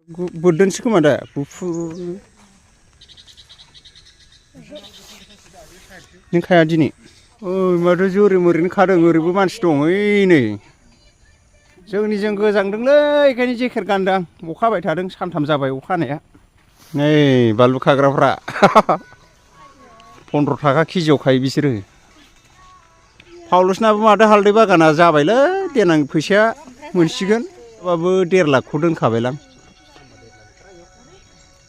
बोरदोनसो खोमा दा गुफुर नों खाया दिनै माथो जोरै मोरैनो खादों ओरैबो मानसि दं ओइ नै जोंनिजों गोजांदोंलै बेखायनो जेकेट गानदों आं अखा हाबाय थादों सानथाम जाबाय अखा हानाया नै बानलु खाग्राफ्रा 15 थाखा केजियाव खायो बिसोरो पाउलुसनाबो माथो हालदै बागाना जाबायलै देनां फैसाया मोनसिगोन बाबो 1.5 लाखखौ दोनखाबायलां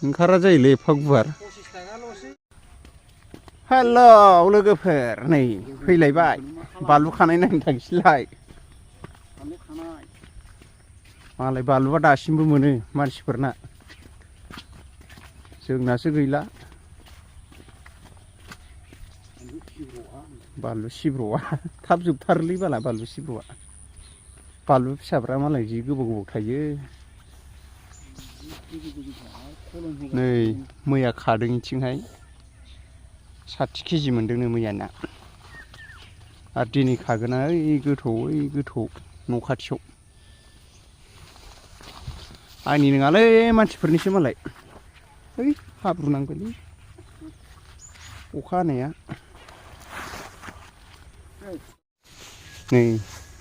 ओंखारा जायोलै एफा गुवार हेल' लोगोफोर नै फैलायबाय बानलु खानाय नायनो थांसैलाय मालाय बानलुआ दासिमबो मोनो मानसिफोरना जोंनासो गैला बानलु सिब्र'आ थाब जोबथारोलै बाला बानलु सिब्र'आ बानलु फिसाफ्रा मालाय जि गोबाव गोबाव थायो नै मैया खादों इथिंहाय 60 केजि मोनदोंनो मैयाना आरो दिनै खागोना ओइ गोथौ न' खाथियाव आंनि नङालै मानसिफोरनिसो मालाय ओइ हाब्रु नांबायलै अखा हानाया नै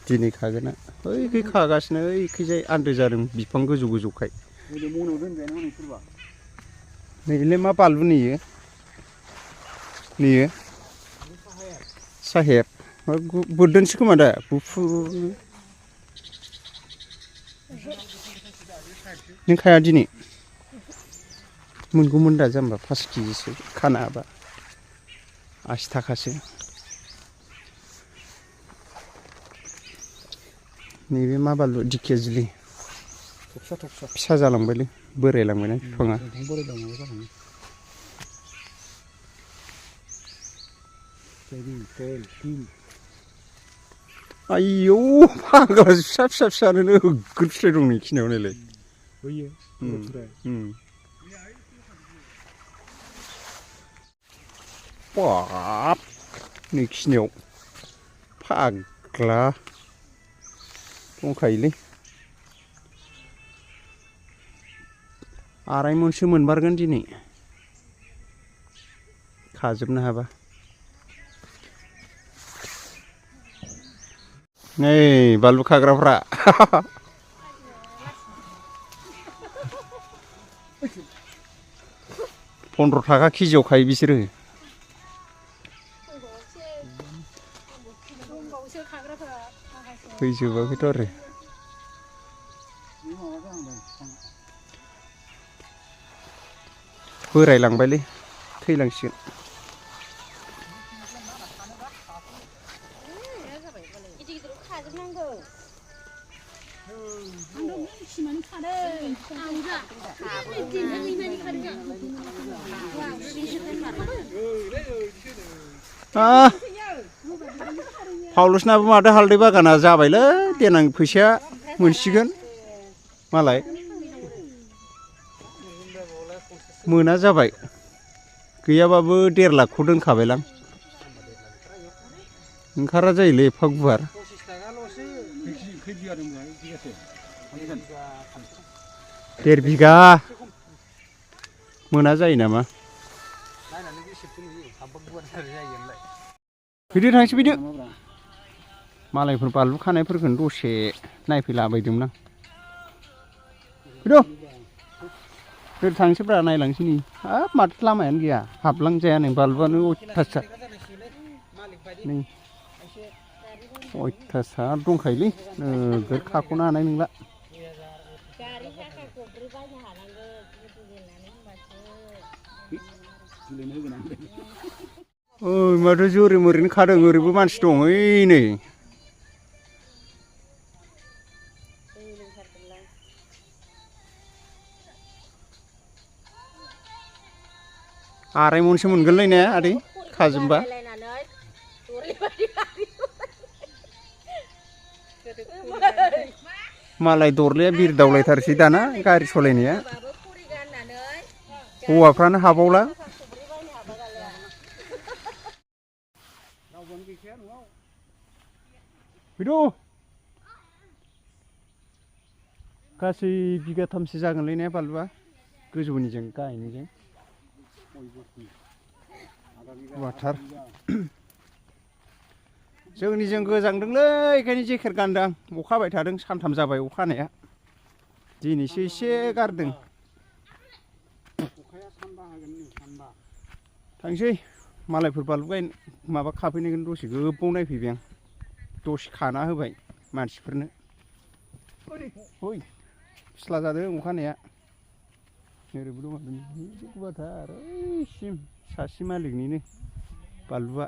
दिनै खागोना ओइखै खागासिनो ओइखैजाय आन्दो जादों बिफां गोजौ गोजौखाय नैलै मा बानलु नेयो साहेब बोरदोनसो खोमा दा गुफुर नों खाया दिनै मोनगौमोन दा जाम्बा 5 केजिसो खानो हाबा 80 थाखासो नैबे मा बानलु दिकेजलि फिसा जालांबायलै बोरायलांबायना बिफाङा आयौ फाग्ला फिसा फिसानो नोगोद फिथाइ दं नै खिनियाव नायलाय बाब नै खिनियाव फाग्ला दंखायोलै 2.5 मनसो मोनमारगोन दिनै खाजोबनो हाबा नै बानलु खाग्राफ्रा 15 थाखा केजियाव खायो बिसोरो फैजोबाखैथ' आरो बोरायलांबायलै थैलांसिगोन पाउलुसनाबो माथो हालदै बागाना जाबायलै देनां फैसाया मोनसिगोन मालाय मोना जाबाय गैयाबाबो 1.5 लाखखौ दोनखाबायलां ओंखारा जायोलै एफा गुवार 1.5 बिगा मोना जायो नामा फैदो थांसै फैदो मालायफोर बानलु खानायफोरखौनो दसे नायफैलाबायदोंमोन आं फैदो थांसैब्रा नायलांसै नै हाब माथो लामायानो गैया हाबलांजाया नै बानलुआनो अयथासार नै अयथासार दंखायोलै नोगोद खाख'नो हानाय नंला माथो जोरै मोरैनो खादों ओरैबो मानसि दं ओइ नै 2.5 मनसो मोनगोनलै ने आदै खाजोबबा मालाय दरलाया बिरदावलायथारसै दाना गारि सालायनाया हौवाफ्रानो हाबावला फैद' गासै बिगाथामसो जागोनलै ने बानलुआ गोजौनिजों गाहायनिजों गुवारथार जोंनिजों गोजांदोंलै ओंखायनो जेकेट गानदों आं अखा हाबाय थादों सानथाम जाबाय अखा हानाया दिनैसो एसे गारदों थांसै मालायफोर बानलु गाय माबा खाफैनायखौनो दसे गोबाव नायफैबाय आं दसे खाना होबाय मानसिफोरनो ओइ फिस्ला जादों अखा हानाया ओरैबो दं एसे गुवारथार ओइसिम सासे मालिकनिनो बानलुआ